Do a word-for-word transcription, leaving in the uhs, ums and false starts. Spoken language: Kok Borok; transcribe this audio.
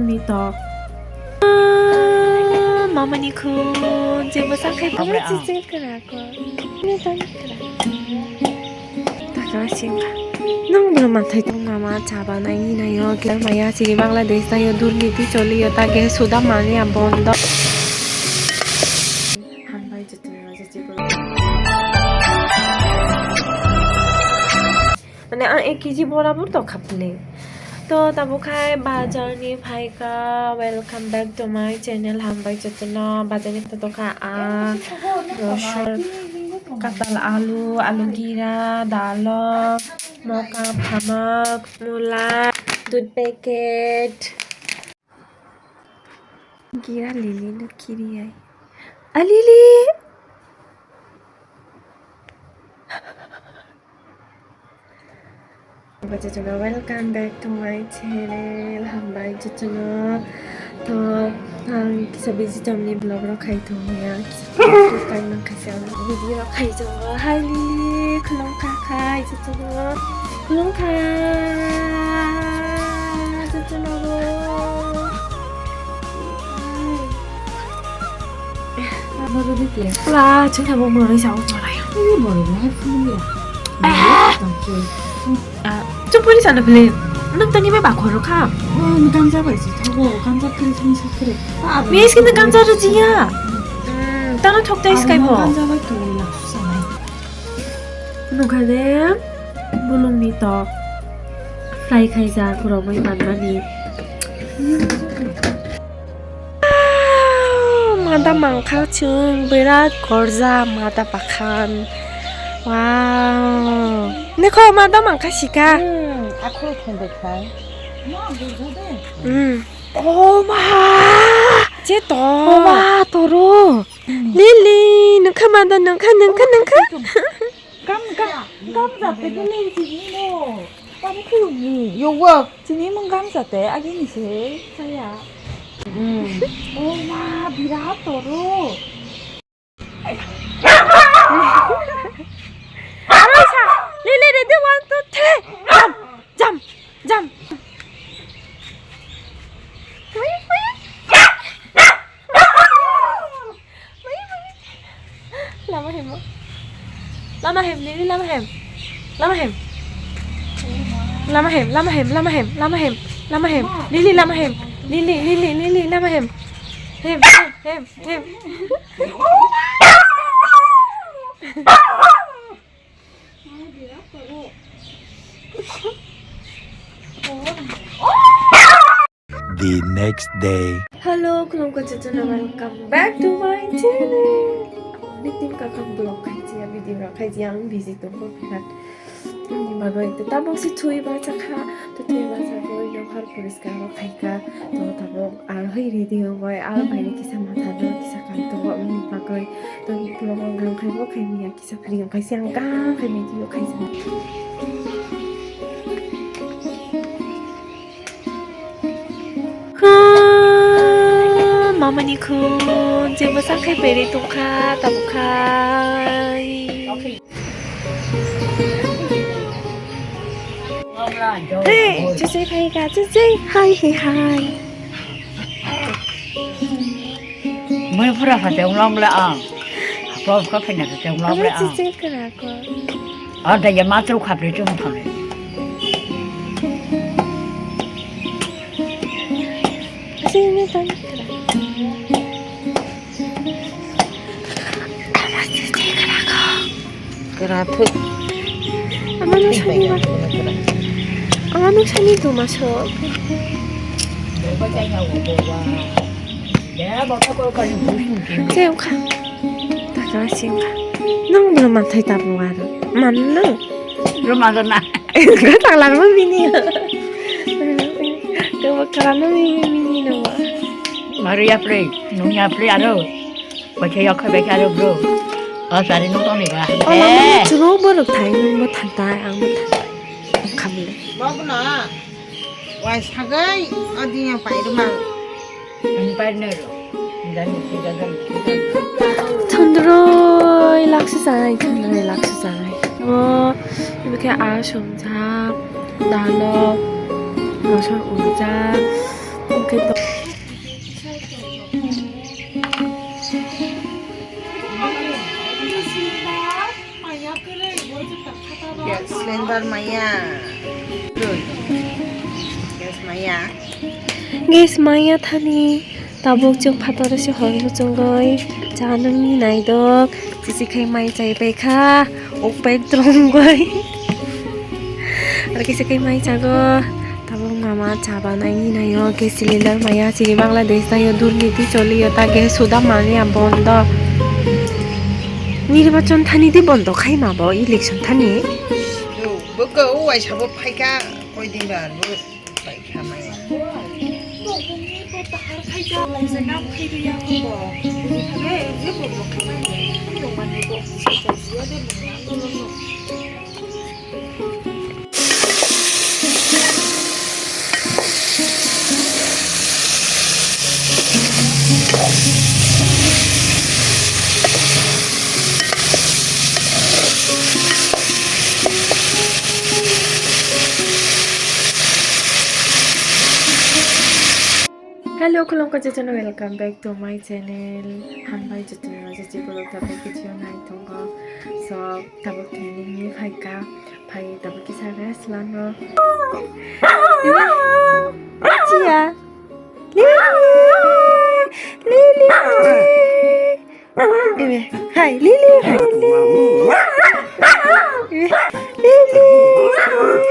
Mitok. Ah, mamani khun, jebo sakhai Abra, ah. Chichi kra ko. Ni tang kra. Takra singkha. Nang bro manthai tong mama chaba nai ni nayo. Kila maya sini Bangladesh tayo durniti choliyo ta ge suda mani abondo. Hambai jotoni rajasi bro. Mane ang ek kg borabor tokha phunwi. To tabuk khai bazar ni phaikha. Welcome back to my channel. Hambai jotono. Bazar ni phaikha ang rosor, katal alu, alu gira, dalo, moka, phamak, mula, dud packet. Gira Lily no kiri ai. A Lily! Jotono welcome back to my channel. Hambai jotono. To ang kisa busy tongni vlog rok khai tongya. Kisa time nang khaisa video rok khai tongo. Hi Lily, khulumkha khai jotono. Khulumkha jotono. Pura chwng thabo moroi sao morai. Ini borok nai phunukya. Ah! Tangkhe. Ah, chupuri sana bele. Nang tani bai bakhoro kha. Oh, ni gamja bai si thago, gamja kiri thang si kiri. Mes kini gamja rujiya. Hmm, tano thok tai skai bo. Gamja bai tu la sana. Nukha de bulungni tok fry khaijak romwi manmani. Mada mangkha chwng birat gorja mada bakhan. Wow. Nekho mada mangkha sika. Hmm, akhoro khendek khai. Hmm. Oh ma! Je to. Oh ma, toro. Lily, nungkha mada nungkha, nungkha, nungkha. Kam, kam, kam jate ke lei chini mo. Kam khulumni. Yo wo, chini mung kam jate, agi ni se, saya. Hmm. Oh ma, birat toro. Aro sa, Lily, ready, one, two, three, jump, jump, jump. Lama hem. Lama hem, Lily, lama hem. Lama hem. Lama hem, lama hem, lama hem, lama hem, lama hem. Lily, lama hem. Lily, Lily, Lily, lama hem. Hem, hem, hem, hem. The next day. Hello, khulumkha jotono, welcome back to my channel. Nitin kakam vlog khaijia, video rok khaijia, ang busy tongo birat. Ani bagwi to tabuk se thui bachakha, to thui bachakha, oi nohar poriskar rok khaikha, to tabuk aro hai ready ongoi, aro baire kisa matha do, kisa kai tongo, ani bagwi to vlog rok nang khai bo khai miya. Kisa free wngkha se ang kaham khe video khaisa. Ah, mamani khun, jebo sakhai bere tongkha, tabuk khai. Hey, chichi khai ka, chichi, hai, hai, hai. Mui pura pha tong long le ang. Pop ka phina pha tong long le ang. Chichi kra ko. Ada ya matru khapre chung thang. Chichi ni tan kra. Kra thwi. Ama no sani ba. Ama no sani tu maso. Che ukha. Takra singkha. Nang no manthai ta bunga ro. Man no. Ro man na. Ka takla no bini. Ka bakra no bini no. Maru ya play. Nung ya play aro. Baikhe yakhai baikhe aro bro. O sari nung tong ni ba. O lama no chwng borok thai nung bo thantai ang bo thantai. Khamle. Babu na. Wai sagai adi yang pai rumah. Ang pai ne ro. Jani sida jani sida. Thandroi laksa sanai, thandroi laksa sanai. O ibe khe asum jak, dalo, mosor ujak. khe. Gas cylinder maya. Gas maya. Gas maya thani. Tabuk chwng phataro se hor muchungwi cha nungni naidok. Chisi khai mai chai paikha. Uk pai trongwi. Aro kisa khai mai chago. Tabuk mama cha banaini naio. Gas cylinder maya chini Bangladesh taio durniti choliyo ta gas suda manya bondo. Nirbachon thani di bondo khai ma bo election thani. Bwkha o waisa bo phaikha koi din ba. Hello, khulumkha jotono, welcome back to my channel. Hambai jotono, je je bolok tabuk video nai tongo. So, tabuk training ni phaikha, phai tabuk kisa rest lano. Chia. Lili. Lili. Ibe, hai, Lili, hai, Lili. Ibe, Lili. Lili.